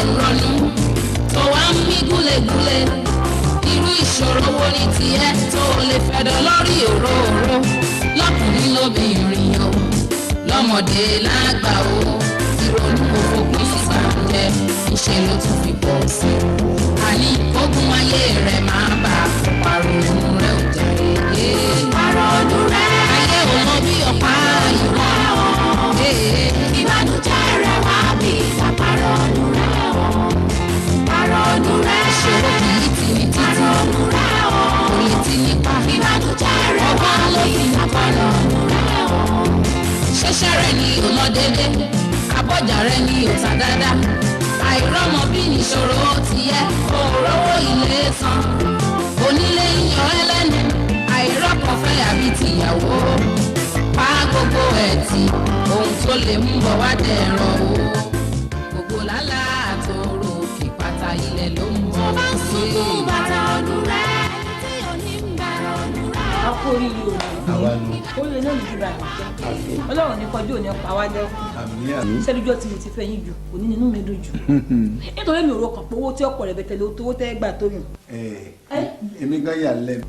ń ronú tó wá ń mí gúlegúle, irú ìṣòro wo ni tiẹ̀ tó lè fẹ̀dọ̀ lórí òróòró? Lọ́kùnrin lóbìnrin o, lọ́mọdé lágbà o, ìrònú òfòpin síbànújẹ́, ìṣe ló tún fi pọ̀ sí i. Àní kógun ayé rẹ̀ máa bá a pàrònú rẹ̀ ò jàre. Àrònú rẹ̀. Ayé ò mọ bí ọ̀pá ìwà. Ìbànújẹ́ rẹ̀ wá bí ìtàpàrọ̀nù rẹ̀ o. Àrònú rẹ̀. Ìṣòro kì í tì ní títì. Àrònú rẹ̀ o. Kò lè tì nípa. Ìbànújẹ́ rẹ̀ wá Ọgbọ́n ló bí fi ìtàpàrọ̀nù rẹ̀ o. Ṣẹṣẹ rẹ ni ò lọ dédé, abọ́jà rẹ ni ò ta dáadáa, àìrọ́mọ bí nìṣòro tiẹ̀, òróró ilé san, onílé ń yọ ẹ́ lẹ́nu, àìrọ́pọ̀ fẹ́ àbí tìyàwó, pa gbogbo ẹ̀ tì, ohun tó lè mú bọ̀ wá dẹ̀rọ̀ o. Gbogbo lálá àtòrò òkè pátá, ilẹ̀ ló ń bọ̀. Tó bá ń sunkún bàtà ọdún rẹ̀. Ẹni tí ò ní ń bàrà ọdún rẹ̀. A kú oríire o. Àwa nu. Oríire náà nìjú bá mi jẹ́. Ọlọ́run ní kọjú òní ọ̀pá wa lẹ́kùn. Àmín, àmín. Sẹ́dújọ́ tí mo ti fẹ́ yín jù òní nínú mi dùn jù, nítorí mi ò rò kàn pé owó tí ọ̀pọ̀ rẹ̀ bẹ̀tẹ̀ ló tówó tẹ́ gbà tó yùn. Ẹ èmi gan yà lẹ́nu.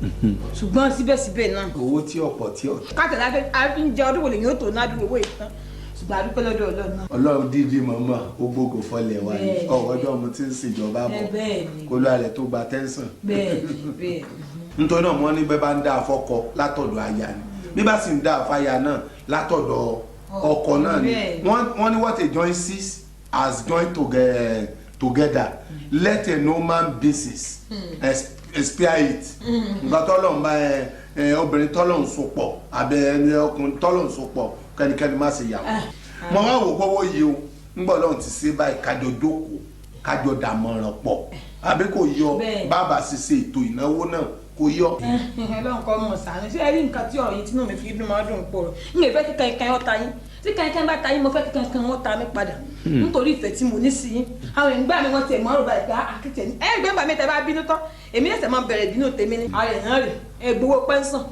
Ṣùgbọ́n síbẹ̀síbẹ̀ náà, Owó tí ọ̀pọ̀ tí ọ̀tọ̀. káàtà láfẹ́ àfi ń jẹ ọdún wò lè yín ó tó náà dúró owó ìtàn, ṣùgbọ́n a dúpẹ́ lọ́dọ̀ Ọlọ́run náà. Ọlọ́run dídí mọ̀mọ́ ó gbógo fọlẹ̀ wa ni. Bẹ́ẹ̀ni. Ọ̀wọ́jọ́ mo ti ń ṣèjọba bọ̀. Bẹ́ẹ̀ ni. Kó ló alẹ̀ tó gba tẹ́ńsàn. bẹ́ẹ̀ ni bẹ́ẹ̀ ni Nítorí náà wọ́n ní bẹ́ẹ̀ bá ń dá afọ́kọ látọ̀dọ̀ aya ni, bí bá sì ń dá afáya náà látọ̀dọ̀ ọkọ náà ni. Wọ́n ní what a join six has joined together, let a no man basis spare it. Nǹkan tọ́lọ̀ ń bá ẹ ẹ obìnrin tọ́lọ̀ ń so pọ̀ àbẹ ẹni ọkùnrin tọ́lọ̀ ń so pọ̀, kẹ́nikẹ́ni má ṣe yàwó. Mo wá wò pọ́wọ́ yìí o, ń gbọ́ lọ́run ti ṣe báyìí, kájọ jókòó, kájọ dàmọ̀ràn pọ̀, àbí kò yọ? Bàbá ṣiṣẹ́ ètò ìnáwó náà kò yọ. Ọlọ́run kọ́ mọ̀ sànú. Ṣé ẹ rí nǹkan tí ọ̀rọ̀ yìí tínú mi fi dùn, máa dùn pọ̀ rọ̀ n lè fẹ́ kí kankan ọ̀ta yín. Tí kankan bá ta yín, mo fẹ́ kí kankan wọn ta mí padà, nítorí ìfẹ́ tí mo ní sí yín. Àwọn ìgbà mi wọ́n tiẹ̀ mọ́ ọ̀rọ̀ báyìí pé àkìtẹ̀ ní ẹ gbé bàmí tẹ bá bínú tán, èmi ẹsẹ̀ máa bẹ̀rẹ̀ ìbínú tèmi ni. Ààrẹ náà rè ẹ gbowó pẹ́ńsàn,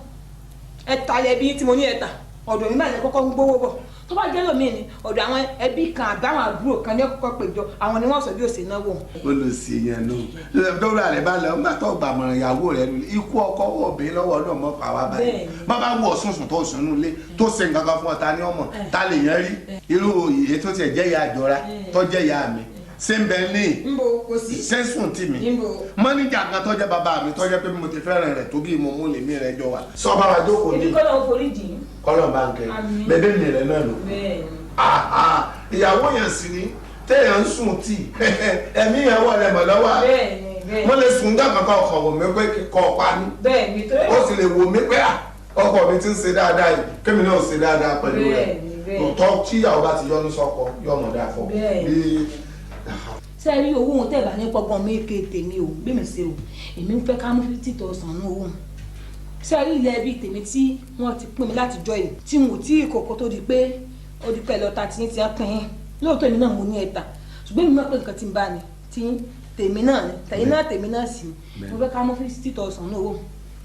ẹ talẹ̀ ẹbí tí mo ní ẹ tà. Ọ̀dọ̀ mi báyìí kọ́kọ́ ń gbowó bọ̀. Tó bá jẹ́ lómi ni ọ̀dọ̀ àwọn ẹbí kan àbáwọn àbúrò kan ní ọkọ̀ péjọ, àwọn ni wọ́n sọ bí ó ṣe náwó. Ó lọ sí yẹn náà dọ́wọ́lá rẹ̀ bá lọ nígbà tó gbàmọ̀ràn ìyàwó rẹ̀ nù. Ikú ọkọ wọ̀ bí lọ́wọ́ náà mọ́ pa wá báyìí. Bàbá wọ̀ sùnsùn tó sùn nílé tó ṣe nǹkan kan fún ọ, ta ni ọmọ ta lè yẹn rí irú èyí tó tiẹ̀ jẹ́ ìyá àjọra tó jẹ́ ìyá mi ṣé ń bẹ ní Nbo, kò sí. ṣé ń sùn tì mí. Nbo. Mọ́níjà kan tó jẹ́ bàbá mi tó jẹ́ pé mo ti fẹ́ràn rẹ̀ tó bí mo mú lèmi rẹ̀ jọ wà. Sọ bá wa jókòó ní Èmi kọ́ lọ́wọ́ forí jì yín. Kọ́lọ̀ bá ń kẹ́. Àmín. Bẹ́ẹ̀ mi rẹ̀ náà lò. Bẹ́ẹ̀ ni. Àhà, ìyàwó yẹn sì ni téèyàn ń sùn tì, ẹ̀mí yẹn wọ̀ lẹ́mọ̀ lọ́wọ́. bẹ́ẹ̀ ni bẹ́ẹ̀ Wọ́n lè sùn dá kankan, ọkọ̀ wò mí pé kọ́ ọ pa mí. Bẹ́ẹ̀ ni torí Ó sì lè wò mí pé à, ọkọ mi ti ń ṣe dáadáa yìí, kémi náà ṣe dáadáa pẹ̀lú rẹ̀. Bẹ́ẹ̀ ni, bẹ́ẹ̀ ni. Òótọ́, tí ìyàwó bá ti yọnu sọ́kọ, yọmọ dáa fọ. Bẹ́ẹ̀ ni. Bí Ṣé ẹ rí owó ohun tẹ́ ẹ̀ bá ní pọ́gbọ́n mi ké tèmi o, bí mi ṣe o, èmi ń fẹ́ ká mú 50,000 ní owó. Ṣé ẹ rí ilẹ̀ ẹbí tèmi tí wọ́n ti pín mi láti jọ yìí, tí n ò tí ì kọ̀kọ́ tó di pé ó di pé lọ́ta tí ń ti ń pín in? Lóòótọ́ èmi náà mo ní ẹ̀ta, ṣùgbọ́n èmi mọ̀ pé nǹkan tí ń bá ni tí tèmi náà ni, tẹ̀yìn náà tèmi náà sì ni. Mo fẹ́ ká mú 50,000 ní owó,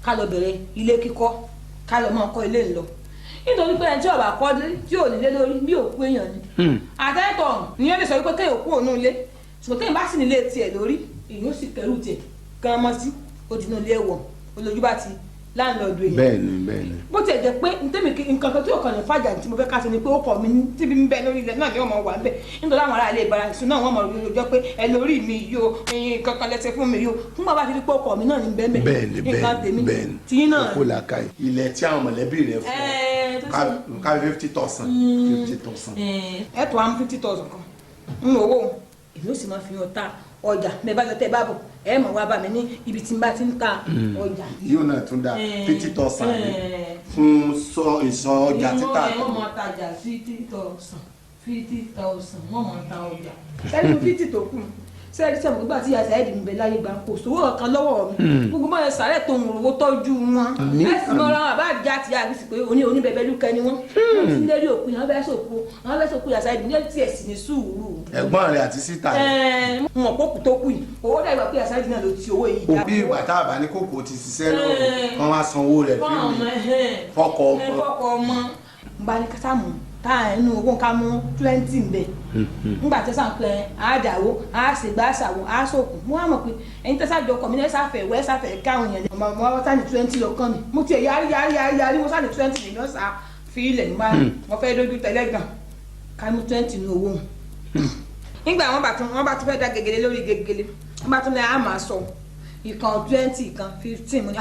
ká lọ bẹ̀rẹ̀ ilé kíkọ́, ká lọ máa kọ́ ilé ńlọ, nítorí pé ẹni tí ọba kọ́ tí ò nílé lórí bí òkú èèyàn ni. Àtẹ́tọ̀ ìyẹn lè sọ wípé kéèyàn kú òun ilé, ṣùgbọ́n kéèyàn bá sì nílé tiẹ̀ lórí, èyí ó sì kẹrù tiẹ̀ gan mọ́ sí ó di inú ilé wọ̀ olójú bá ti landlord èèyàn. Bẹ́ẹ̀ ni, bẹ́ẹ̀ ni. Bó tiẹ̀ jẹ́ pé ntẹ́mi nǹkan kan tí ó kàn ní fàjà tí mo fẹ́ ká ṣe ni pé ó kọ̀ mí tíbi ń bẹ lórí ilẹ̀ náà ni wọ́n mọ̀ wà ń bẹ̀, nítorí àwọn ará ilé ìbára ìṣúná náà wọ́n mọ̀ lórí ọjọ́ pé ẹ lórí mi yìí o, ẹyin kankan lẹ́sẹ̀ fún mi yìí o, fún bàbá ti rí pé ó kọ̀ mí náà ní bẹ́ẹ̀ bẹ́ẹ̀. Bẹ́ẹ̀ ni. Nǹkan Bẹ́ẹ̀ tèmi ni, bẹ́ẹ̀ ni. tiyín náà. Kó làákàyè ilẹ̀ tí àwọn mọ̀lẹ́bí rẹ̀ fún Ẹ, tó ọ, ká 50,000, 50,000. Ẹ tó àwọn 50,000 kan ń owó, èmi ó sì máa fi hàn ta ọjà mẹ bá lọ tẹ bá bọ̀, ẹ mọ̀ wá bá mi ní ibi tí n bá ti ń ta ọjà. Yóò náà tún dá 50,000 ni fún sọ ìsọ ọjà títà. Wọ́n máa tajà 50,000, 50,000 wọ́n máa ta ọjà. Sẹ́ni 50 tó kù, sẹ́ni sẹ́ni gbogbo àti ìyá Saheed ń bẹ láyé gbà, kò sówó kankan lọ́wọ́ mi, gbogbo mọ́ ẹ sàárẹ̀ tó ń rówó tọ́jú wọn. Ẹ sì mọ́ ra wọn àbá àdìjà àti àbí sì pé oní oníbẹ̀bẹ̀ lúkẹ́ ni wọ́n. Wọ́n ti ń lérí òkú yẹn, wọ́n fẹ́ sòkú, wọ́n fẹ́ sòkú ìyá Saheed ní tiẹ̀ sì ní sùúrù. Ẹ̀gbọ́n rẹ̀ àti síta rẹ̀. Ẹ mọ̀ kókù tó kù yìí, owó dàgbà pé ìyá Saheed náà ló ti owó yìí já. Òbí ìgbà tá a bá ní kókó ti ṣiṣẹ́ lọ́rùn, wọ́n wá sanwó rẹ̀ fún fún ọmọ mi ẹ̀hẹ́n. fọkọ Ẹ ọmọ. fọkọ ọmọ n bá ní kásámù. Tá inú owó ká mú 20 ń bẹ. Ńgbà tẹ́ sàn pé àádáwó àásègbà àṣàwò àásòkù mo wá mọ̀ pé ẹ̀yin tẹ́ sàjọ ọkọ mi ní ẹ̀sàfẹ́ ìwẹ́ ẹ̀sàfẹ́ káwọn yẹn ọmọ ọmọ wọn sáà ní 20 lọ́kàn mi mo tiẹ̀ yarí yarí yarí yarí mo sáà ní 20 lèmi ọ̀sà fi ilẹ̀ nígbà mo fẹ́ dójú tẹ́lẹ̀gàn ká mú 20 ní owó. Nígbà wọn bá tún fẹ́ dá gegele lórí gegele wọn bá tún lẹ́ àmà sọ ìkan 20 ìkan 15 mo ní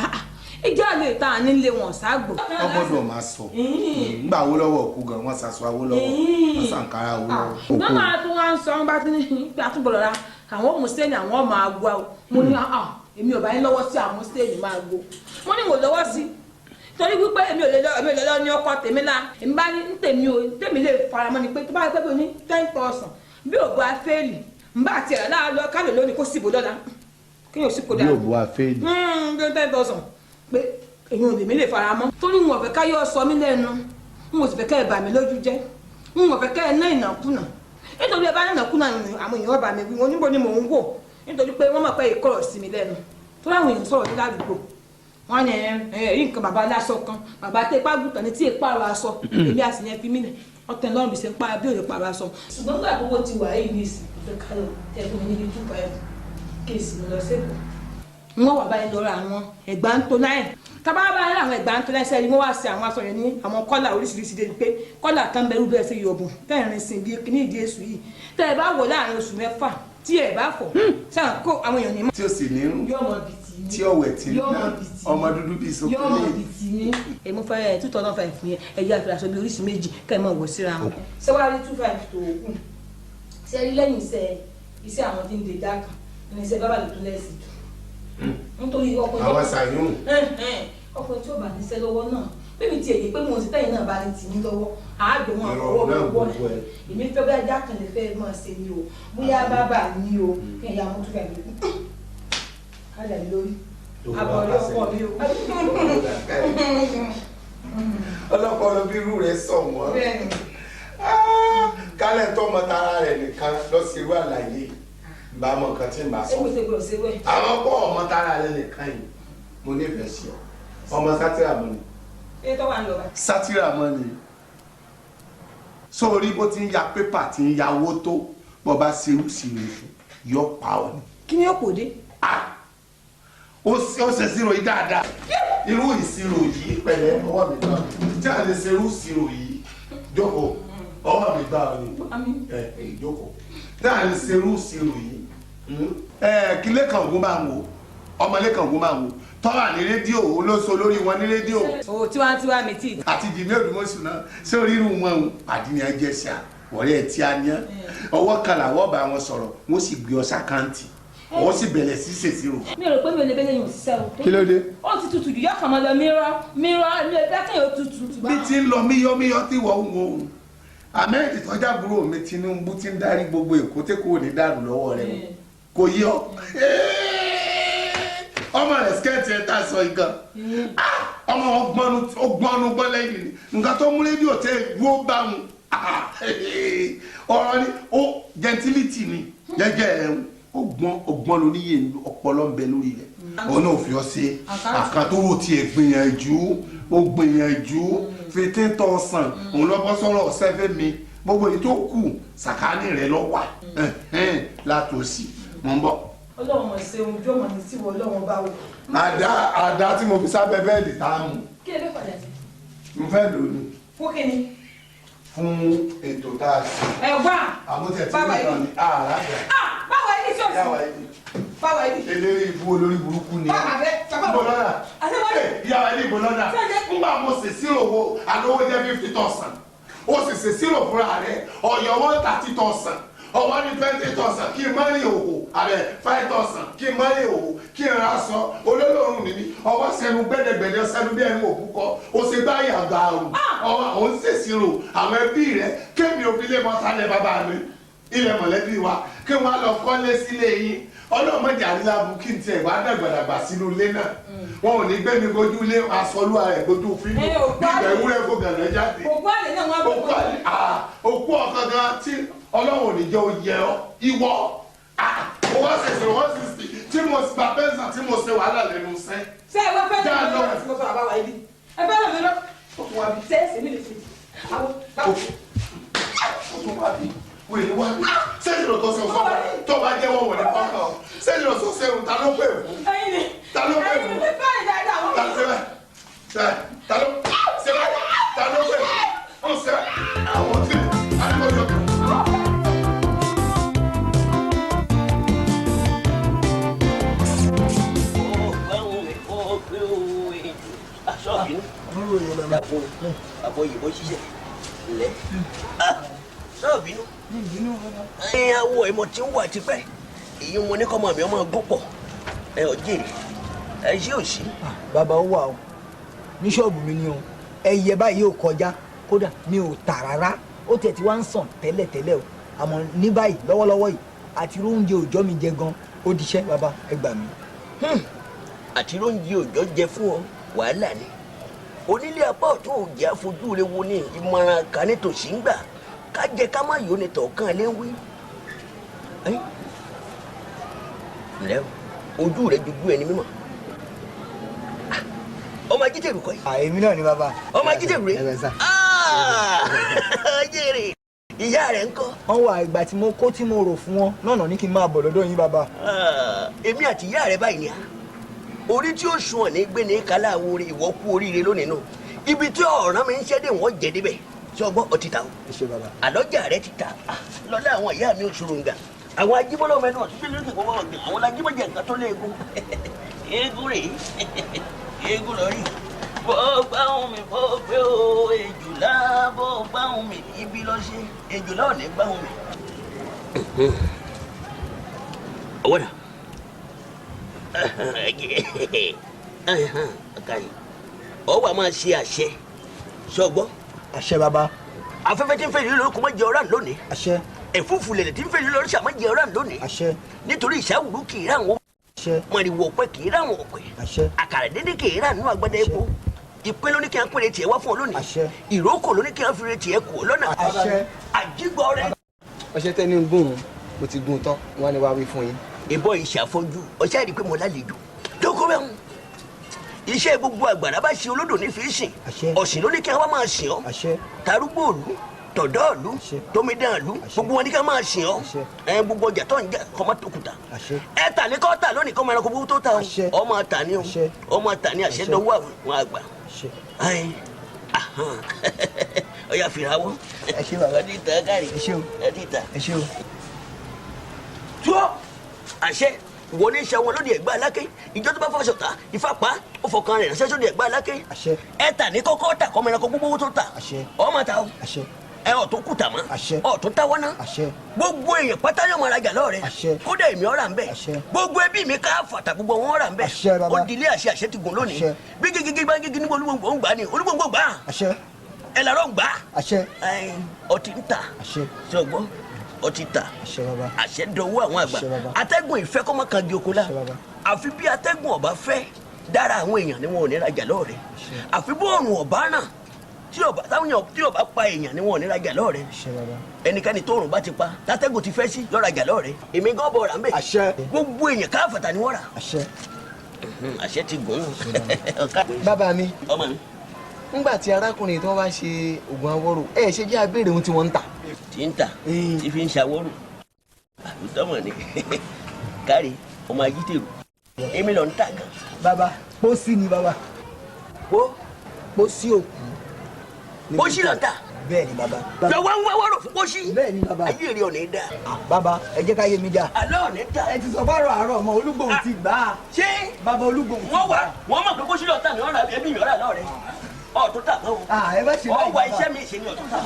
ìjọ àlè ta nílé wọn ságbó. Wọ́n gbọ́dọ̀ máa sọ nígbà Awólọ́wọ̀ kú gan wọ́n sàṣọ Awólọ́wọ̀ wọ́n sàǹkárá Awólọ́wọ̀. Ṣùgbọ́n máa tún wá ń sọ wọn bá tún ní pé àtúbọ̀lọ̀ ra àwọn òmù sẹ́ni àwọn ọmọ àgbo àwọn mo ní èmi ò bá yín lọ́wọ́ sí àwọn sẹ́ni máa gbó mo ní wò lọ́wọ́ sí torí wípé èmi ò lè lọ ní ọkọ tèmi la èmi bá ní tèmi ò tèmi lè faramọ́ ni pé tó bá pẹ́ pé ní 10,000 bí òbó afẹ́ẹ̀lì ń bá tiẹ̀ láàlọ́ kálò lónìí kó síbò lọ́la kéèyàn sì kó dáa bí òbó afẹ́ẹ̀lì 10,000 pé èyí ò lèmi lè fara mọ́ torí n ò fẹ́ káyọ̀ sọ mí lẹ́nu n ò sì fẹ́ kẹ́ ẹ bà mí lójú jẹ́ n ò fẹ́ kẹ́ ẹ ná ìnàkúnà nítorí ẹ bá ná ìnàkúnà àwọn èèyàn bà mí wí wọn níbo ni mò ń wò nítorí pé wọ́n mọ̀ pé ìkọ̀rọ̀ sí mi lẹ́nu torí àwọn èèyàn sọ̀rọ̀ ní ládùúgbò wọ́n ní ẹ̀rí nǹkan bàbá aláṣọ kan bàbá tẹ ipá gùtàn ní tí èpá ara aṣọ èmi àti yẹn fi mí lẹ̀ ọ̀tẹ̀ lọ́rùn bí ṣe ń pa bí òde pàrọ̀ aṣọ. Ṣùgbọ́n gbà gbogbo ti wà yìí ní ìsìn ìfẹ́ kálọ̀ tẹ́ fún mi níbi 2.5 kéèsì mi lọ sẹ́kọ̀ọ́ wọ́n wà báyìí lọ́rọ̀ àwọn ẹ̀gbá ń tó láì tábà bá rí àwọn ẹ̀gbá ń tó láì sẹ́ni wọ́n wá sí àwọn aṣọ yẹn ní àwọn kọ́là oríṣiríṣi débi pé kọ́là kan bẹ̀rù bẹ́ẹ̀ sí yọ̀bùn tẹ́ẹ̀rin sin bí ní ìdí èṣù yìí tẹ́ ẹ bá wọ̀ láàrin oṣù mẹ́fà tí ẹ bá fọ̀ sáà kó àwọn èèyàn ní. Tí o sì ní rún tí ọ̀wẹ̀ tí ọmọ dúdú bíi sókè. Èmi fẹ́ 2,500 fún yẹn ẹ̀yà àfihàn aṣọ bíi oríṣi méjì kẹ́ ẹ máa wọ̀ síra wọn. Ṣé wàá rí 2.5 tó kù ṣé rí lẹ́yìn iṣẹ́ àwọn tí ń de dákan ní iṣẹ́ bábà ló tún lẹ́sìn jù nítorí ọkùnrin àwọn ṣàyún ọkùnrin tí ó bá níṣẹ́ lọ́wọ́ náà bíbí tí èyí pé mo ti tẹ̀yìn náà bá ní tì ní lọ́wọ́ àádọ́ wọn àfọwọ́ gbọ́ èmi fẹ́ bóyá jákàn lè fẹ́ máa ṣe ni o bóyá bábà ni o kí ẹ̀yà mo tún fẹ́ mi kú kájà mi lórí àbọ̀rẹ́ ọkọ mi o. Ọlọ́pàá bí irú rẹ̀ sọ wọ́n kálẹ̀ tọmọ tara rẹ̀ nìkan lọ sí irú àlàyé bá mọ nǹkan tí n bá sọ àwọn pọ̀ ọmọ tara rẹ̀ nìkan yìí mo nífẹ̀ẹ́ sí ọ ọmọ sátírà mọ́ ni sátírà mọ́ ni sórí bó ti ń ya pépà tí ń ya owó tó bó bá ṣerú sí rè fún yọ pa ọ ni. Kí ni ó kò dé. Ó ṣe ìṣirò yìí dáadáa irú ìṣirò yìí pẹ̀lẹ́ ọwọ́ mi gbà tí a lè ṣerú ìṣirò yìí jókòó ọwọ́ mi gbà ọ ni jókòó tí a lè ṣerú ìṣirò yìí kí Lékan Ògún máa ń wò ọmọ Lékan Ògún máa ń wò tọ́wà ní rédíò olóso lórí wọn ní rédíò. O tiwantiwa mi tí. Àti Jìmí Òdùmọ̀ṣù náà ṣé orí irú wọn o àdínní jẹ́ ṣá ọ̀rẹ́ tí a ní ọwọ́ kan làwọ̀ bá wọn sọ̀rọ̀ wọ́n sì gbé ọ sákàǹtì wọ́n sì bẹ̀rẹ̀ sí ṣèṣirò. Mi ò rò pé mi ò lè bẹ́lẹ̀ yìí òṣìṣẹ́ o. Kí ló dé. Ó ti tutù jù yọ kàn mọ́ lọ mírọ́ mírọ́ mi ò fẹ́ kéèyàn tutù. Bí ti ń lọ míyọ́míyọ́ tí wọ́n ń wo òun Ahmed tọ́jà búrò mi Tinubu ti ń darí gbogbo Èkó tí kò ní dàrú lọ́wọ́ rẹ̀ kò yí ọ ọmọ rẹ̀ skẹ́ẹ̀tì ẹ̀ tá a sọ nǹkan ọmọ ọgbọ́nú gbọ́ lẹ́yìn ni nǹkan tó mú rédíò tẹ́ dúró bá wọn ọ̀rọ̀ ni ó gentility ni jẹ́jẹ́ ẹ̀ ọgbọ́n ló níyè ọpọlọ ń bẹ lórí rẹ̀ òun náà fi ọ ṣe àkàtúwò tiẹ̀ gbìyànjú ó gbìyànjú 15,000 òun lọ bọ́ sọ́rọ̀ ọ̀sẹ̀ fẹ́ mi gbogbo èyí tó kù sàkáání rẹ̀ lọ wà látòsí mọ̀ ń bọ̀. Ọlọ́run mọ̀ ṣe ohun jọ̀mọ̀ ní tíwọ́ Ọlọ́run bá wò. Àdá tí mo fi sábẹ́ bẹ́ẹ̀dì tá a mú. Kí ẹ fẹ́ padà sí. Mo fẹ́ lò ní. Fún kí ni. Fún ètò tá a ṣe. Ẹ wá. Àmútẹ̀ tí mo kàn ní àrà rẹ̀. Báwa yìí tí o sì. Báwa yìí. Eléré ibú olórí burúkú ni. Báwa bẹ. Bàbá lọ́dà. Ìyá wa ní ìbò lọ́dà. Ńgbà mo sì sírò wo àlówó jẹ́ 50,000. O sì sì sírò fúnra rẹ̀ ọ̀yọ́ 130,000. Ọwọ́ ní 20,000 kí n má rí òwò àbẹ̀ 5,000 kí n má rí òwò kí n ra aṣọ olólùrùn níbí ọwọ́ sẹnu gbẹ́dẹ̀gbẹ́dẹ́ sẹnu bí ẹnu òbúkọ o ṣe bá yàgbà àrùn ọwọ́ òun ṣèṣirò àwọn ẹbí rẹ kémi òfin lè mọ sálẹ̀ bàbá mi ilẹ̀ mọ̀lẹ́bí wa kí wọ́n á lọ kọ́lé sílé yín ọlọ́mọdé àrílábu kí n tiẹ̀ wá dàgbàdàgbà sínú ilé náà wọn ò ní gbé mi gojú ilé aṣọlúwa rẹ̀ gojú fíìmù ìgbà ewúrẹ́ kó gànà jáde òkú àlè náà wọn òkú ọ̀kan gan tí ọlọ́run ò ní jẹ́ oyè ọ ìwọ owó ṣẹ̀ṣẹ̀ 160 tí mo gba pẹ́ńsà tí mo ṣe wàhálà lẹ́nu iṣẹ́. Ṣé ẹ wá fẹ́ lọ́wọ́ lọ́wọ́ tí mo sọ àbáwá ibi ẹ fẹ́ lọ́wọ́ lọ́wọ́ òkú wa bí sẹ́ẹ̀sì mi lè ṣe àwọn báwo. O tún wá bí wèrè wá bí sẹ́yìn lọ tó ṣe fún ọ tó bá jẹ́wọ́ wọ̀ ní pọ́ńkà ọ sẹ́yìn lọ tó ṣe òun ta ló pè fún ta ló pè fún ta ló ṣe ta ló ṣe ta ló pè fún ṣe àwọn tí a ní kò jọ. Àbọ̀ yìí bó ṣiṣẹ́ lẹ́ sọ́ọ̀bínú. Ẹ awọ ìmọ̀ tí ń wà tipẹ́ èyí mo ní kọ́mọ mi ọmọ gún pọ̀ ẹ ò jèrè ẹ ṣé ò sí. Bàbá ó wà o, ní ṣọ́ọ̀bù mi ni o, ẹyẹ báyìí ò kọjá, kódà mi ò tà rárá, ó tiẹ̀ ti wá ń sàn tẹ́lẹ̀tẹ́lẹ̀ o, àmọ́ ní báyìí lọ́wọ́lọ́wọ́ yìí àti oúnjẹ òòjọ́ mi jẹ gan, ó diṣẹ́ bàbá ẹ gbà mí. Àti oúnjẹ òòjọ́ jẹ fún ọ wàhálà ni, onílé apá ọ̀tún òjì àfojú rẹ wo ni ìmọ̀ràn kan ní tòsí ń gbà ká jẹ ká má yóò ní tọ̀ọ̀kan lé wí. Ǹlẹ́ o, ojú rẹ jojú ẹni mímọ́. Ọmọ ajídèrú kọ́ yìí. Èmi náà ni bàbá. Ọmọ ajídèrú rẹ. Jèrè ìyá rẹ ńkọ́. Wọ́n wà ìgbà tí mo kó tí mo rò fún wọn náà ní kí n máa bọ̀ lọ́dọ̀ yín bàbá. Èmi àti ìyá rẹ báyìí ni a orí tí ó sun ọ̀nà gbé ní kálá orí ìwọ kú oríire lónìí nù ibi tí ọ̀ràn mi ń ṣẹ́ dé wọ́n jẹ́ débẹ̀ tí ọgbọ́n ọtí ta o àlọ́jà rẹ ti ta lọ́lá àwọn ìyá mi ò ṣòro nga àwọn ajíbọ́lọ́ mẹ́nu ọ̀tún bí lókè kó wọ́n gbìn àwọn ajíbọ́jẹ nǹkan tó léegun eégún rèé eégún lọ rí bó gbáhùn mi bó gbé o èjùlá bó gbáhùn mi ibi lọ ṣe èjùlá ò ní gbáhùn mi. Ọwọ́ dà ọ wà máa ṣe àṣẹ sọgbọ́. Àṣẹ bàbá. Afẹ́fẹ́ tí ń fẹ́ lórí kò má jẹ ọ̀rá lónìí. Àṣẹ. Ẹ̀fúùfù lẹ̀lẹ̀ tí ń fẹ́ lórí ṣàmá jẹ ọ̀rá lónìí. Àṣẹ. Nítorí ìṣàwùrú kì í ráwọn. Àṣẹ. Mọ̀rìwò ọ̀pẹ kì í ráwọn ọ̀pẹ. Àṣẹ. Àkàrà dédé kì í rà nínú agbada epo. Ìpín ló ní kí a pèrè tiẹ̀ wá fún ọ lónìí. Àṣẹ. Ìrókò ló ní kí a fi re tiẹ̀ kù ọ lọ́nà. Àṣẹ. Àjígbọ́ rẹ. Ọṣẹ tẹ́ ní gùn mo ti gùn tán wọn ni wàá wí fún yín. Ìbọn ìṣàfọ́jú ọṣẹ́ rí i pé mo lálejò dókòwé ń iṣẹ́ gbogbo àgbàrá bá ṣe olódò ní fi sìn ọ̀sìn ló ní kí wọ́n máa sìn ọ́ tarúgbó òlu tọ̀dọ́ òlu tómidán òlu gbogbo wọn ní kí wọ́n máa sìn ọ́ ẹ gbogbo ọjà tó ń jẹ kọ́ máa tó kùtà ẹ tà ní kọ́ tà lónìí kọ́ máa ẹranko gbogbo tó ta o ọmọ tà ní o ọmọ tà ní àṣẹ dọwọ́ àwọn àgbà ọyà fìràwọ́ ọdí tà kárí ọdí tà tó àṣẹ wọ́n ní sẹ́wọ́n lóde ẹ̀gbá aláké ìjọ tó bá fọṣọ ta ifá pa ó fọkàn rẹ̀ ránṣẹ́ sóde ẹ̀gbá aláké ẹ tà ní kọ́kọ́ tà kọ́mọ ẹranko gbogbo tó tà ọmọ ta o ẹ ọ̀ tó kù tà mọ́ ọ̀ tó táwọ́ ná gbogbo èèyàn pátá yóò máa rajà lọ́ọ̀rẹ́ kódà èmi ọ̀rà ń bẹ̀ gbogbo ẹbí mi ká fàtà gbogbo wọn ọ̀rà ń bẹ̀ ó dilé àṣẹ àṣẹ ti gùn lónìí bí gígí bá gígí níbo olúgbòǹgbò ń gbà ní olúgbòǹgbò gbà ẹ làárọ̀ gbà ọtí ń tà ṣọgbọ́n ọtí ta àṣẹ dọwọ́ àwọn àgbà atẹ́gùn ìfẹ́ kọ́ mọ́ kan di oko la àfi bí atẹ́gùn ọba fẹ́ dára àwọn èèyàn ni wọn ò ní rajà lọ́ọ̀rẹ́ àfi bó òrùn ọba náà tí ọba pa èèyàn ni wọn ò ní rajà lọ́ọ̀rẹ́ ẹnikẹ́ni tó òrùn bá ti pa látẹ́gùn ti fẹ́ sí yọ rajà lọ́ọ̀rẹ́ èmi gan bọ̀ rà ń bẹ̀ gbogbo èèyàn káfàtà ni wọ́n rà àṣẹ ti gùn. Bàbá mi ọmọ mi ńgbà tí arákùnrin tí wọ́n bá ṣe oògùn awọ́rò ẹ ṣe jẹ́ abéèrè ohun tí wọ́n ń tà. Tí ń tà tí fi ń ṣàwọ́rò àbútọ́mọ̀ ni kárí ọmọ ajídèrú èmi lọ ń tà gan. Bàbá pósí ni bàbá. Pósí òkú. Pósí lọ ń tà. Bẹ́ẹ̀ ni bàbá. Lọ́wọ́ ń wá wọ́rọ̀ fún pósí. Bẹ́ẹ̀ ni bàbá. Ayé rẹ̀ ò ní dà. Bàbá ẹ jẹ́ ká yé mi dà. Àlọ́ ò ní dà. Ẹ ti sọ fárọ̀ àárọ̀ ọmọ Olúgbòhùn ti gbà á. Ṣé bàbá Olúgbòhùn ti gbà á. Wọ́n mọ̀ pé pósí lọ tà ní ọ̀rọ̀ ẹbí mi ọ̀rọ̀ àlọ́ rẹ̀ ọ̀tún tà mọ́ o. Ọwọ́ iṣẹ́ mi ṣe ni ọ̀tún tà.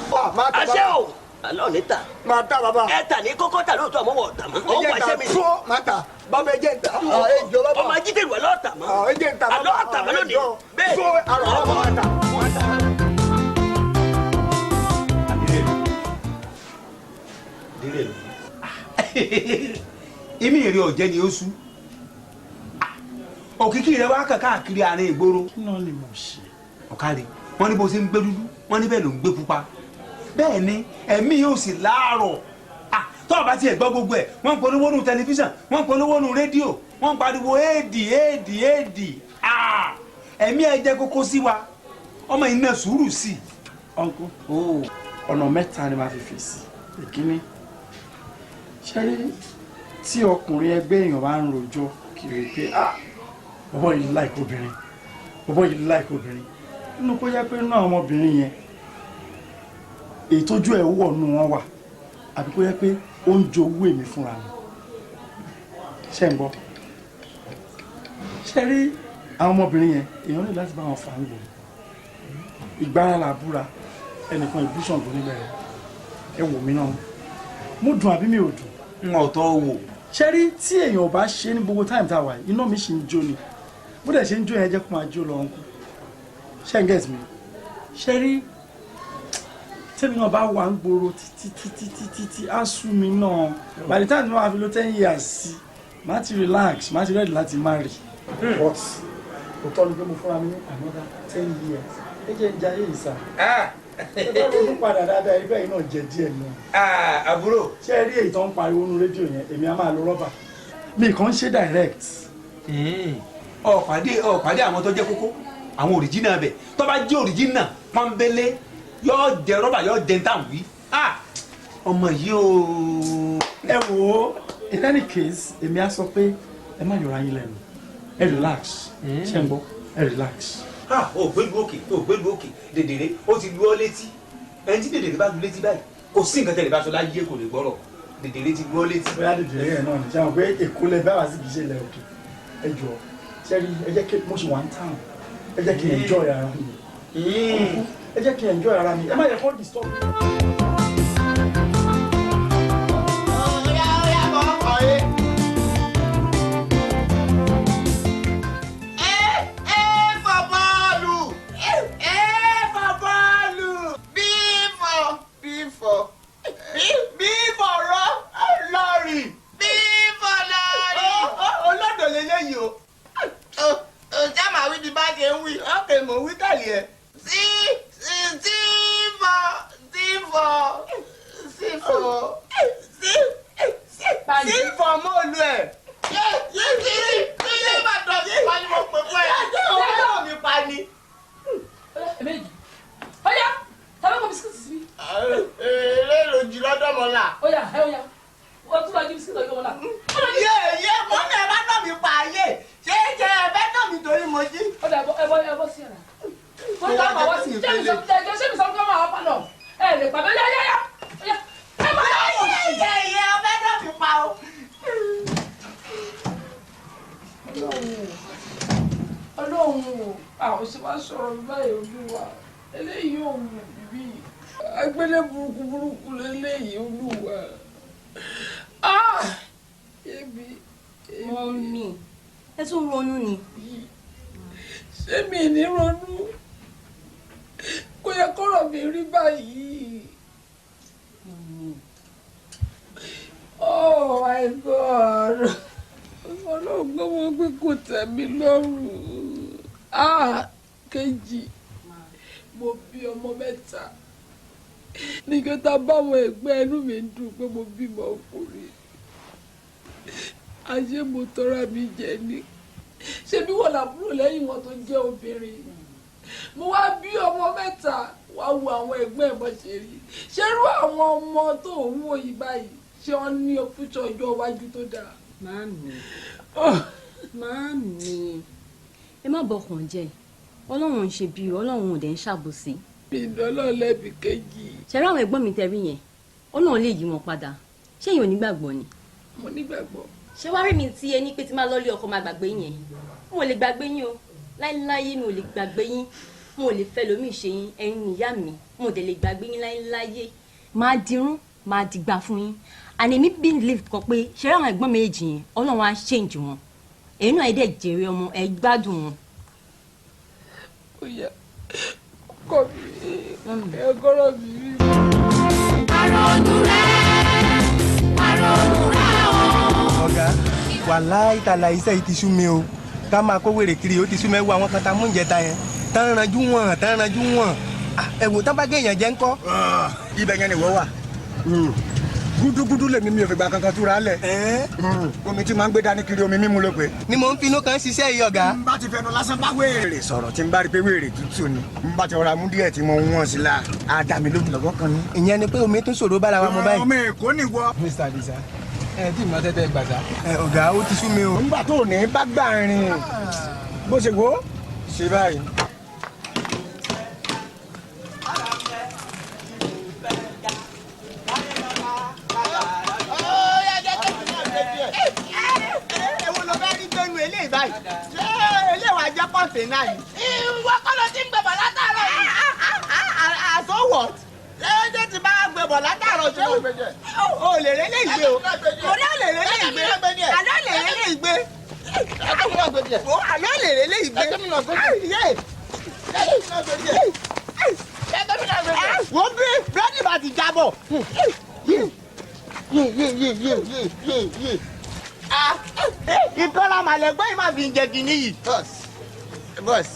Àṣẹ o. Àlọ́ ò ní tà. Máa tà bàbá. Ẹ tà ní kókó tà lóòótọ́ àmọ́ wọ̀ tà mọ́. Ọwọ́ iṣẹ́ mi ṣe. Máa tà bàbá ẹ jẹ́ ń tà. Ọmọ ajídèrú àlọ́ tà mọ́. Ẹ jẹ́ ń tà bàbá. Àlọ́ tà mọ́ lónìí. Bẹ́ẹ̀ àrọ̀ tà. Ìmí ìrẹ ọ̀jẹ́ ni ó sú òkìkí rẹ wá kàn káàkiri àárín ìgboro. Kí náà ni mo ṣe. Ọ̀kadì wọ́n ní bó ṣe ń gbé dúdú wọ́n ní bẹ́ẹ̀ ló ń gbé pupa bẹ́ẹ̀ ni ẹ̀mí yóò sì láàárọ̀ tó o bá tiẹ̀ gbọ́ gbogbo ẹ̀ wọ́n ń polówó nu tẹlifíṣàn wọ́n ń polówó nu rédíò wọ́n ń pariwo éèdì éèdì éèdì ẹ̀mí ẹ jẹ́ kókó sí wa ọmọ yìí náà sùúrù sí i. Uncle ọ̀nà mẹ́ta ni màá fi fèsì. Ìkíní, ṣe rí tí ọkùnrin ẹgbẹ́ èèyàn bá ń rojọ́ kiri pé, "Ah, bọ́bọ́ yìí like obìnrin, bọ́bọ́ yìí like obìnrin," nínú kó jẹ́ pé nínú àwọn ọmọbìnrin yẹn, èyí tójú ẹ̀ wọ̀ nù wọn wà, àbí kó jẹ́ pé ó ń jowú èmi fúnra mi. Ṣé ń gbọ́? Ṣe rí àwọn ọmọbìnrin yẹn, èèyàn ní láti bá wọn fà ń gbò ìgbára là búra ẹnìkan ìbúsàngó níbẹ̀ rẹ̀. Ẹ wò mí náà, mo dùn àbí mi ò dùn? N ò tọ́ wò. Ṣe rí tí èèyàn ò bá ṣe ní gbogbo time tá a wà yìí, iná mi ṣì ń jó ni. Bó dẹ̀ ṣe ń jó yẹn, jẹ́ kó máa jó lọ ọ̀nkú. Ṣé ń get mi? Ṣe rí tẹ́mi náà bá wà ń gbòòrò títí títí títí tí á sú mi náà, by the time tí wọ́n á fi lo 10 years sí, màá ti relax, màá ti ready láti marry. But òótọ́ ni pé mo fúnra mi ní another 10 years. Ẹ jẹ́ ń jayé ìsà. Ẹ bá ronú padà dáadáa, ẹgbẹ́ yìí náà jẹ díẹ̀ náà. Àbúrò. Ṣé ẹ rí èyí tó ń pariwo nínú rédíò yẹn? Èmi á máa lo rọ́bà, mi kàn ń ṣe direct. Ọ̀pàdé àwọn tó jẹ́ kókó, àwọn original bẹ̀, tó bá jẹ́ original pọ́nbélé, yóò jẹ rọ́bà, yóò jẹ ntàn wí. Ọmọ yìí o. Ẹ wò ó, in any case, èmi á sọ pé ẹ má yọra yín lẹ́nu, ẹ relax. Ṣé ń gbọ́? Ẹ relax. O gbélu òkè, o gbélu òkè. Dèdèrè ó ti lu ọ létí. Ẹni tí dèdèrè bá lu létí báyìí, kò sí nǹkan tẹ̀lé bá sọ láyé, kò lè gbọ́rọ̀. Dèdèrè ti lu ọ létí. Bóyá dèdèrè yẹn náà ní sáwọn pé Èkó lẹ bá wá sí, kì í ṣe ilẹ̀ òkè. Ẹ jọ, ṣe rí, ẹ jẹ́ kí mo ṣe wà ní town, ẹ jẹ́ kí n enjoy ara mi, ẹ jẹ́ kí n enjoy ara mi. Ẹ má yẹ kó disturb mi. Oya oya kọ̀ọ̀kan yé. Ẹ ẹ fọ bọ́ọ̀lù. Ẹ fọ bọ́ọ̀lù. Bí fọ bí fọ bí bí fọ rọ lọ́ọ̀rì. Bí fọ lọ́ọ̀rì. Olódò lélẹ́yìí o. O ṣá màá wí bí bá ṣe ń wí. Ọ̀kẹ́ mò ń wí tẹ̀lé ẹ. Sí sí sí fọ sí fọ sí fọ sí sí fọ mọ́ọ̀lù ẹ̀. Yé yé sí sí sí bàtọ̀ sí pa ni mo pè fún ẹ. Ṣé o fẹ́ mi pa ni? Méjì. Ọ̀yá, tàbí kò bisikíìtì sí mi. Eré ìròjì lọ́dọ̀ mọ́lá. Ọ̀yá, ẹ ọ̀yá. Wọ́n tún lọ jí bisikíìtì ọ̀yọ́ mọ́lá. Yé yé mọ́mí ẹ bá nà mí pa ayé. Ṣé ṣe ẹ fẹ́ nà mí torí mo jí? Ọ̀dà ẹ bọ́ ẹ bọ́ sí ẹ̀rà. Wọ́n ká máa wá sí. Ṣé mi sọ ṣé mi sọ fún ọmọ àwọn palọ̀? Ẹ lè pàdé yá yá yá. Ẹ má yá wọ̀ sí. Yé yé ọ fẹ́ nà mí pa o. Ọlọ́run o, àwọn ṣe wá sọ̀rọ̀ báyìí, Olúwa. Eléyìí ò wù mí. Agbélé burúkú burúkú lélẹ́yìí, Olúwa. Ah! Ebi. Mummy, ẹ tún ronú ni. Ṣé mi ní ronú? Kò yẹ kọ́rọ̀ mi rí báyìí. Oh my God! Ọlọ́run gbọ́ wọn pé kò tẹ́ mi lọ́rùn. Ah! Kejì, mo bí ọmọ mẹ́ta. Nígbà tá a báwọn ẹgbẹ́ ẹnu mi ń dùn pé mo bímọ ọkùnrin. Ayé mo tọ́ra mi jẹ ni. Ṣé bí wọ́n làbúrò lẹ́yìn wọn tó jẹ́ obìnrin? Mo wá bí ọmọ mẹ́ta, wá wo àwọn ẹgbẹ́ ẹ̀ bọ́ ṣe rí. Ṣé irú àwọn ọmọ tó ń wò yìí báyìí, ṣé wọ́n ní fúnṣọ ọjọ́ iwájú tó dáa? Màámi, màámi, ẹ má bọkàn jẹ́. Ọlọ́run ń ṣe bí Ọlọ́run ò dẹ̀ ń ṣàbòsí. Mi ìdọ́lọ́ lẹ́bi kejì. Ṣé rí àwọn ẹ̀gbọ́n mi tẹ̀rí yẹn? Ọlọ́run lè yí wọn padà. Ṣé èèyàn ò nígbàgbọ́ ni? Mo nígbàgbọ́. Ṣé wàá rí mi tí ẹ ní pé tí máa lọ́lé ọkọ máa gbàgbé yẹn? Mo ò lè gbàgbé yín o. Láíláyé mi ò lè gbàgbé yín. Mo ò lè fẹ́ lómi ṣe yín, ẹ̀yin ìyá mi. Mo ò dẹ̀ lè gbàgbé yín láíláyé. Máa dirún, máa dìgbà fún yín. And èmi believe kan pé ṣé rí àwọn ẹ̀gbọ́n méjì yẹn, Ọlọ́run á change wọn. Èyí náà ẹ dẹ̀ jèrè ọmọ, ẹ gbádùn wọn. Ó yá, ọkọ mi, ẹ̀kọ́rọ̀ mi rí. Àrònú rẹ̀, àrònú rẹ̀ o. Ọ̀gá, wàláì tàlà, iṣẹ́ yìí ti sú mi o. Ká máa kó wèrè kiri, ó ti sú mẹ́wàá. Àwọn kan ta mú ìjẹta yẹn tán ranjú wọn, tán ranjú wọn. Ẹ wò, tán bá gé èèyàn jẹ ńkọ́? Ibẹ̀ yẹn ni wọ́n wà. Gúdúgúdú lèmi mi ò fìgbà kankan túra lẹ̀. Omi tí máa ń gbé dání kiri omi mímu ló pé. Ni mò ń finú kan ṣiṣẹ́ yìí ọ̀gá. N bá ti fẹnu lásán bá wéèrè sọ̀rọ̀ tí n bá rí pé wéèrè tútù ni. N bá ti rọra mú díẹ̀ tí mo ń wọ̀n sí la. Á dà mí lóhùn lọ́wọ́ kan ní. Ìyẹn ni pé omi tún ṣòro bára wa mu báyìí. Omi Èkó ni wọ. Mr. Adisa, ẹ tí mo tẹ́tẹ́ gbàdá. Ọ̀gá ó ti sú mi o. Nígbà tó ní bá gbà rìn bó ṣe wò ó ṣe báyìí. Kọ̀ǹténà yìí. Ìwọ kọ́ ló ti ń gbẹ̀bọ̀ látàárọ̀ yìí. So what? Ṣé ti bá gbẹ̀bọ̀ látàárọ̀ ṣé o lè rẹ́ lè gbé o? Mo ní o lè rẹ́ lè gbé. Àlọ́ lè rẹ́ lè gbé. Àlọ́ lè rẹ́ lè gbé. Wọ́n bí búrẹ́dì bá ti jábọ̀. Ìkọlà màlẹ́gbẹ́ yìí máa fi ń jẹ kínní yìí. Boss.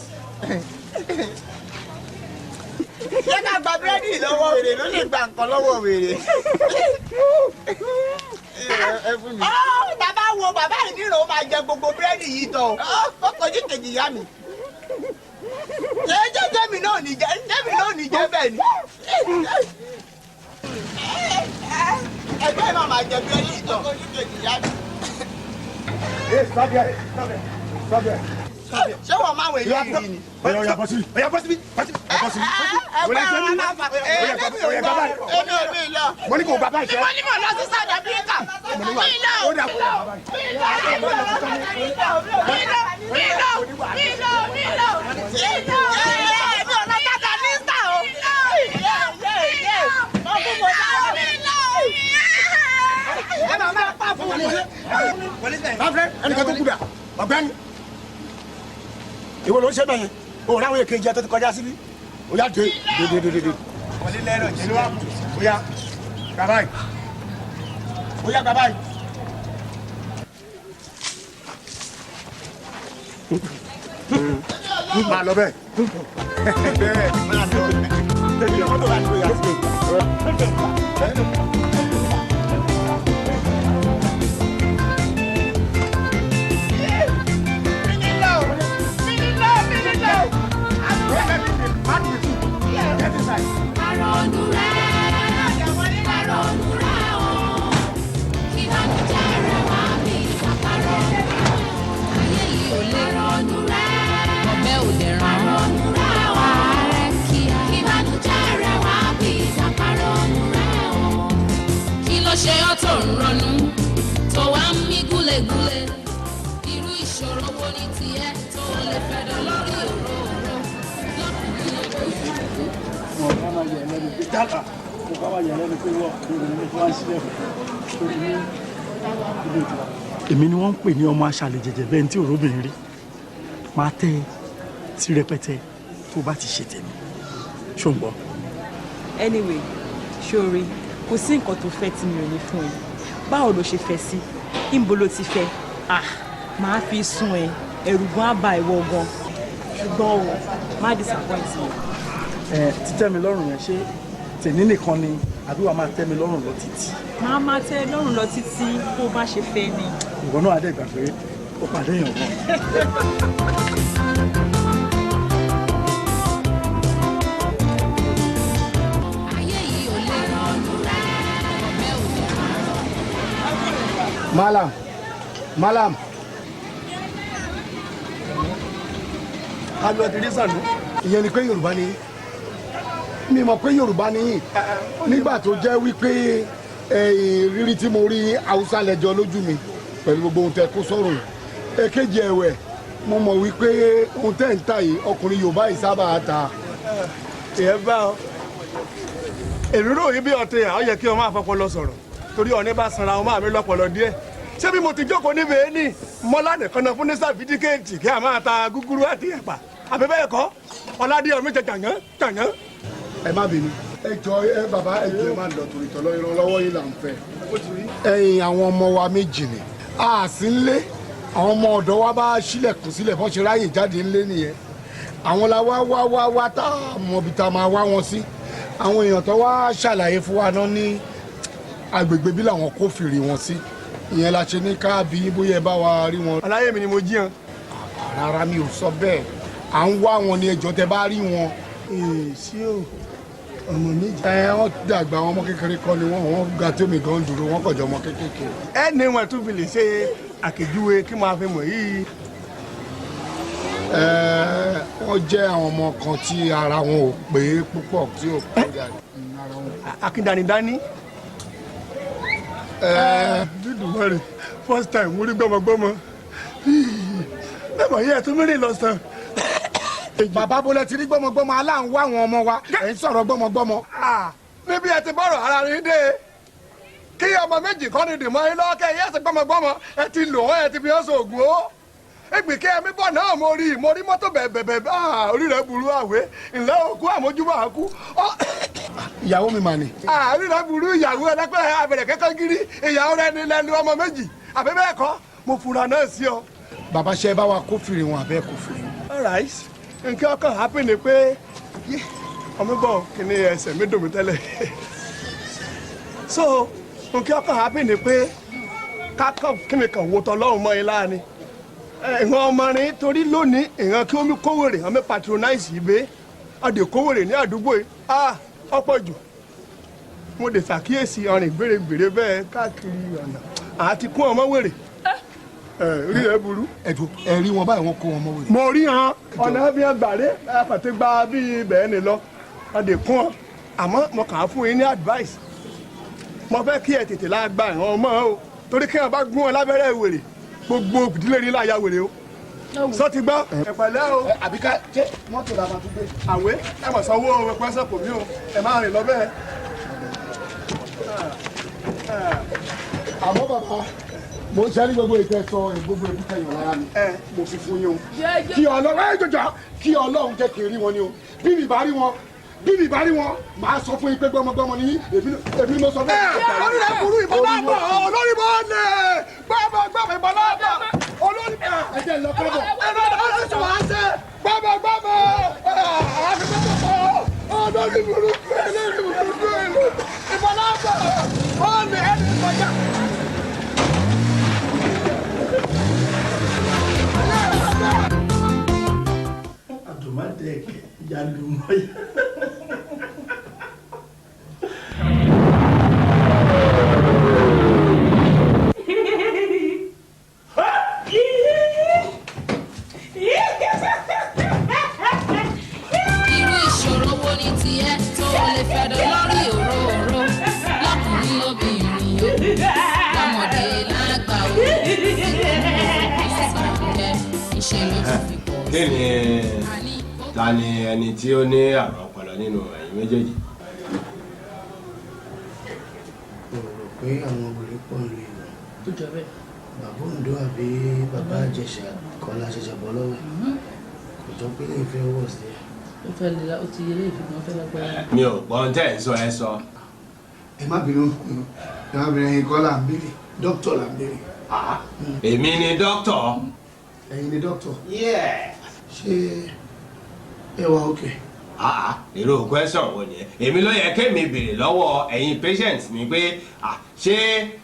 Ṣé ká gba búrẹ́dì lọ́wọ́ wèrè ló lè gba nǹkan lọ́wọ́ wèrè? Bàbá wo bàbá ìdírò ó máa jẹ gbogbo búrẹ́dì yìí tán. Ó kọjú kejì ìyá mi. Ṣé jẹ́mi náà ní jẹ́ jẹ́mi náà ní jẹ́ bẹ́ẹ̀ ni? Ẹgbẹ́ máa máa jẹ búrẹ́dì yìí tán. Ó kọjú kejì ìyá mi. Stop here. Stop here. Stop here. Ṣé wọ́n máa wẹ̀ yìí ni? Ọ̀yà bọ́ síbi, ọ̀yà bọ́ síbi, bọ́ síbi, bọ́ síbi. Ẹgbẹ́ ọ̀rọ̀ máa fà. Ọ̀yà bàbá yìí. Èmi ò ní lọ. Mo ní kò bàbá yìí. Mo ní mò ń lọ sí South Africa. Mi lọ. Ó dà Mi lọ. Mi lọ. Mi lọ. Mi lọ. Mi lọ. Mi lọ. Èmi ò lọ South Africa o. Ẹ máa máa pa fún mi. Báfẹ́ ẹnìkan tó kú dà, ọ̀gbẹ́ni. Ìwọ ló ń ṣe bẹ́ẹ̀ yẹn, o ráwọn èkejì ẹ tó ti kọjá síbí. O yá dé dé dé dé dé. Wọlé lẹ́rọ̀ jẹ́ ló wá kù. O yá bàbá yìí. O yá bàbá yìí. Máa lọ bẹ́ẹ̀. Bẹ́ẹ̀ máa lọ bẹ́ẹ̀. Tẹ̀lé mọ́tò láti o yá sí. Ṣe ọ́ tó ń ronú tó wá ń mí gúlegúle irú ìṣòro wo ni tiẹ̀ tó lè fẹ́dọ̀ lórí òróòró lọ́kùnrin lóbìnrin. Wọn bá máa yẹ lẹ́nu pé dábàá mo bá máa yẹ lẹ́nu pé wọ́n ní kí wọ́n sílẹ̀ fún mi ní ilé ìtura. Èmi ni wọ́n ń pè ní ọmọ aṣàlẹ̀ jẹ̀jẹ̀ bẹ́ẹ̀ tí òróbìnrin rí máa tẹ́ sí rẹpẹtẹ tó bá ti ṣe tèmi ṣó ń gbọ́. Anyway, ṣóore kò sí nǹkan tó fẹ́ tí mi ò ní fún ẹ. Báwo ló ṣe fẹ́ sí? Níbo ló ti fẹ́? Ah, màá fi sún ẹ, ẹ̀rù gan á bà ìwọ gan. Ṣùgbọ́n o, má disappoint mi. Ẹ títẹ́ mi lọ́rùn yẹn ṣé tèmi nìkan ni àbí wàá máa tẹ́ mi lọ́rùn lọ títí? Màá máa tẹ́ ẹ lọ́rùn lọ títí bó bá ṣe fẹ́ ni. Ìwọ náà á dẹ̀ gbà pé ó pàdé èèyàn gan. Malam, malam. Kájọ ti rí sànú. Ìyẹn ni pé Yorùbá ni mi mọ̀ pé Yorùbá ni yín nígbà tó jẹ́ wípé rírí tí mo rí Haúsá lẹ́jọ́ lójú mi pẹ̀lú gbogbo ohun tẹ́ kó sọ̀rọ̀ yìí. Èkejì ẹ̀wẹ̀ mo mọ̀ wípé ohun tẹ́ ń tà yìí ọkùnrin Yorùbá yìí sábà ta. Ìyẹn bá ọ. Èmi rò yí bí ọtí ẹ̀ ọ yẹ kí ọ máa fọpọlọ sọ̀rọ̀ torí ọ̀ní bá sanra ọmọ mi lọ́pọlọ díẹ̀. Ṣé bí mo ti jókòó níbi ẹni mọ́lá nìkan náà fún ní sàfídíkéètì kí a máa ta gúgúrú àti ẹ̀pà àbí bẹ́ẹ̀ kọ́ ọ̀làdí ọ̀mí jẹ jàngán jàngán. Ẹ má bínú ẹ jọ ẹ bàbá ẹ jọ ẹ má lọ torí tọ́lọ́ ìrànlọ́wọ́ yìí là ń fẹ́. Ẹ̀yin àwọn ọmọ wa méjì ni a sì ń lé àwọn ọmọ ọ̀dọ́ wa bá ṣílẹ̀kùn sílẹ̀ bọ́n ṣe ráyè jáde ńlé nìyẹn. Àwọn la wá wá wá wá tá a mọ̀ bí ta máa wá wọn sí. Àwọn èèyàn tó wá ṣàlàyé fún wa náà ní Agbègbè bí làwọn kófìrí wọn sí, ìyẹn la ṣe ní káàbí bóyá ẹ bá wa rí wọn. Aláyé mi ni mo jí hàn. Rárá, mi ò sọ bẹ́ẹ̀, à ń wá wọn ní ẹjọ́ tẹ bá rí wọn. Èsì o, ọmọ méjì. Ẹ wọ́n dàgbà, àwọn ọmọ kékeré kọ́ ni wọ́n, wọ́n ga tó mi gan dúró, wọ́n kọjọ ọmọ kékeré. Ẹ ní wọn tún fi lè ṣe àkèjúwe kí máa fi mọ̀ yìí. Ẹ wọ́n jẹ́ àwọn ọmọ kan tí ara wọn ò pé púpọ̀, tí ò pé dáadáa. Akíndanidání. Dúdú wẹrẹ first time mo rí gbọmọgbọmọ bẹ́ẹ̀ mọ̀ yẹ ẹ̀ tún mìíràn lọ sàn. Bàbá bọ́lá ti rí gbọ́mọgbọ́mọ, aláǹwá àwọn ọmọ wa ẹ̀ ń sọ̀rọ̀ gbọ́mọgbọ́mọ. Níbi ẹ ti bọ̀rọ̀ ara rí dé, kí ọmọ méjì kọ́ ni dìmọ́ yín lọ́kẹ́ yẹ́ ẹ̀sìn gbọ́mọgbọ́mọ, ẹ ti lò ó, ẹ ti fi ọ́ sóògùn ó. Ẹgbẹ́ kí ẹmí bọ̀ náà mo rí mọ́tò bẹ̀bẹ̀bẹ̀, orí rẹ̀ burú àwẹ̀ ńlẹ́ òkú àmójúbọ̀ àkú. Ìyàwó mi mà ní. Orí rẹ̀ burú, ìyàwó ẹlẹ́pẹ́ abẹ̀rẹ̀ kẹ́kẹ́ gírí, ìyàwó rẹ̀ ní lẹ́nu ọmọ méjì àbí bẹ́ẹ̀ kọ́, mo fura náà sí ọ. Bàbá, ṣe bá wa kófìrí wọn àbẹ́ kófìrí wọn? All right, nǹkan ọkàn happy ni pé ọmọ bọ̀ kí ni ẹsẹ̀ mi dùn mí tẹ́lẹ̀, so nǹkan ọkàn happy ni pé kákọ́ kí ni kàn wò tọ́ lọ́hùn mọ́ ilá ni ìwọ̀n ọmọ rin, torí lónìí ìran kí omi kówèrè ọmọ patronize yìí bẹ́ ọdẹ kówèrè ní àdúgbò yìí, ah, ọ̀pọ̀ jù. Mo lè ṣàkíyèsí ọrìn gbèrègbèrè bẹ́ẹ̀ káàkiri ọ̀nà àti kún ọmọ wèrè, rí ẹ burú. Ẹ̀dùn ẹ rí wọn báyìí, wọ́n kó wọn mọ́ wèrè. Mo rí hàn ọ̀nà bí wọn gbàdé àpàtẹ gba bíi bẹ́ẹ̀ ni lọ ọdẹ kún ọ, àmọ́ mo kàn á fún yín ní advice, mo fẹ́ kí ẹ tètè láà gba ìran ọmọ o, torí kí wọn bá gún ọ lábẹ́rẹ́ wèrè, gbogbo ìdílé ní láyà wèrè o, sọ ti gbọ́. Ẹ pẹ̀lẹ́ o. Àbí ká ṣe mọ́tò la máa tún gbé? Àwé, ẹ mọ̀ sanwó pẹ́sẹ̀ kò mí o, ẹ máa rìn lọ bẹ́ẹ̀. Àmọ́ bàbá, mo ń sẹ́rí gbogbo ìtẹ́sọ gbogbo èkúté yàn lára mi, mo fi fún yín o. Kí Ọlọ́run ẹ jọjọ, kí Ọlọ́run jẹ́ kí n rí wọn ni o. Bí mi bá rí wọn, bí mi bá rí wọn, màá sọ fún yín pé gbọmọgbọmọ ni yín. Èmi mo sọ fún yín. Olórí rẹ burú, ìbọn náà bọ̀, olórí bọ̀ lè gbọ́mọ gbọ́mọ, ìbọn náà bọ̀, olórí. Ẹ jẹ́ lọ kọ́bọ̀. Ẹ lọ lọ sọ wá ṣe gbọ́mọ gbọ́mọ, àfi mọ́tò kọ́, olórí burúkú, olórí burúkú, ìbọn náà bọ̀, ó lè ẹni kọjá. Àdùnmádẹ́ẹ̀kẹ́ yálùmọ́yà. Irú ìṣòro wo ni tiẹ̀ tó lè fẹ́dọ̀ lórí òróòró, lọ́kùnrin lóbìnrin o, lọ́mọdé lágbà o, ìṣe ló tún fi pọ̀. Kí ni, ta ni ẹni tí ó ní àrùn ọpọlọ nínú ẹ̀yin méjèèjì? Mo rò pé àwọn wèrè pọ̀ nílùú ìlú. Tó jọ bẹ́ẹ̀. Bàbá Ondo àbí bàbá Ìjẹ̀ṣà kọ́lá ṣẹ̀ṣẹ̀ bọ́ lọ́wọ́ ẹ̀, kò jọ pé lè fẹ́ wọ̀ sí ẹ. Ó fẹ́ lè, ó ti yẹlé ìfìgbọ́n fẹ́ lágbára. Mi ò gbọ́ ohun tẹ́ ẹ̀ ń sọ, ẹ sọ. Ẹ má bínú, ẹ má bínú, ẹ̀yin kọ́ là ń béèrè, dókítà là ń béèrè. Èmi ni dókítà. Ẹ̀yin ni dókítà? Ṣé ẹ wà okay? Èrò question wo nìyẹn? Èmi ló yẹ kémi béèrè lọ́wọ́ ẹ̀yin patient mi pé, ah, ṣé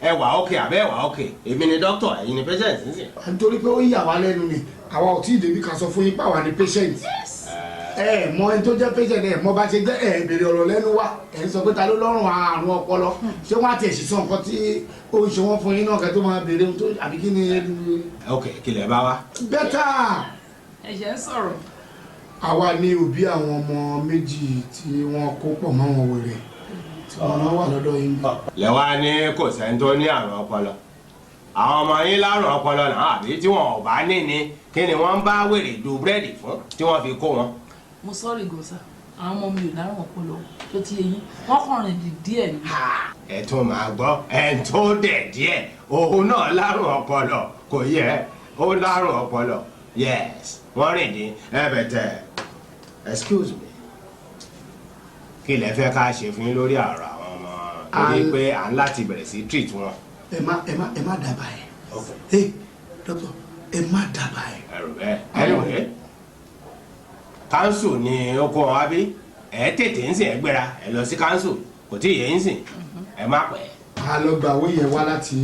ẹ wà okay àbẹ́ ẹ wà okay? Èmi ni dókítà, ẹ̀yin ni patient nísìn. Nítorí pé ó yà wá lẹ́nu ni, àwa ò tí ì débi ká sọ fún yín pé àwa ni patient. Ẹ mọ ẹni tó jẹ́ patient, ẹ mọ bá ṣe jẹ́, ẹ béèrè ọ̀rọ̀ lẹ́nu wa, ẹ ń sọ pé ta ló lọ́rùn àrùn ọpọlọ. Ṣé wọ́n á tiẹ̀ sì sọ nǹkan tí ó ń ṣe wọ́n fún yín náà kẹ́ tó máa béèrè ohun tó àbí kí ni? Ok, kí lẹ bá wá? Better. Ẹ̀ṣẹ̀ ń sọ̀rọ̀. Àwa ní òbí àwọn ọmọ méjì tí wọ́n kó pọ̀ mọ́ wọn wèrè tí wọ́n náà wà lọ́dọ̀ yín bí. Lẹ́wà ní kò sẹ́ni tó ní àrùn ọpọlọ. Àwọn ọmọ yín lárùn ọpọlọ náà, àbí tí wọn ò bá ní ni, kí ni wọ́n ń bá wèrè du búrẹ́dì fún tí wọ́n fi kó wọn? Mo sọ́ọ̀rì gòsà, àwọn ọmọ mi ò lárùn ọpọlọ, tó ti yé yín, wọ́n kàn rìn díẹ̀ ni. Ẹ tún máa gbọ́, ẹ̀ tó dẹ̀ díẹ̀, òun náà lárùn ọpọlọ, kò yẹ ó lárùn ọpọlọ. Yes, wọ́n rìn dín ẹ bẹ̀tẹ̀. Excuse me, kí lẹ fẹ́ ká ṣe fún yín lórí ọ̀rọ̀ àwọn ọmọ, torí pé à ń láti bẹ̀rẹ̀ sí treat wọn? Ẹ má dábàá ẹ. Ẹ dókítà, ẹ má dábàá ẹ. Ẹrù bẹ́ẹ̀. Anyway, council ni ó kó wọn wá bí. Ẹ tètè ń sìn, ẹ gbéra, ẹ lọ sí council, kò tí ì yẹ ń sìn, ẹ má pẹ́. A lọ gbàwé yẹn wá láti.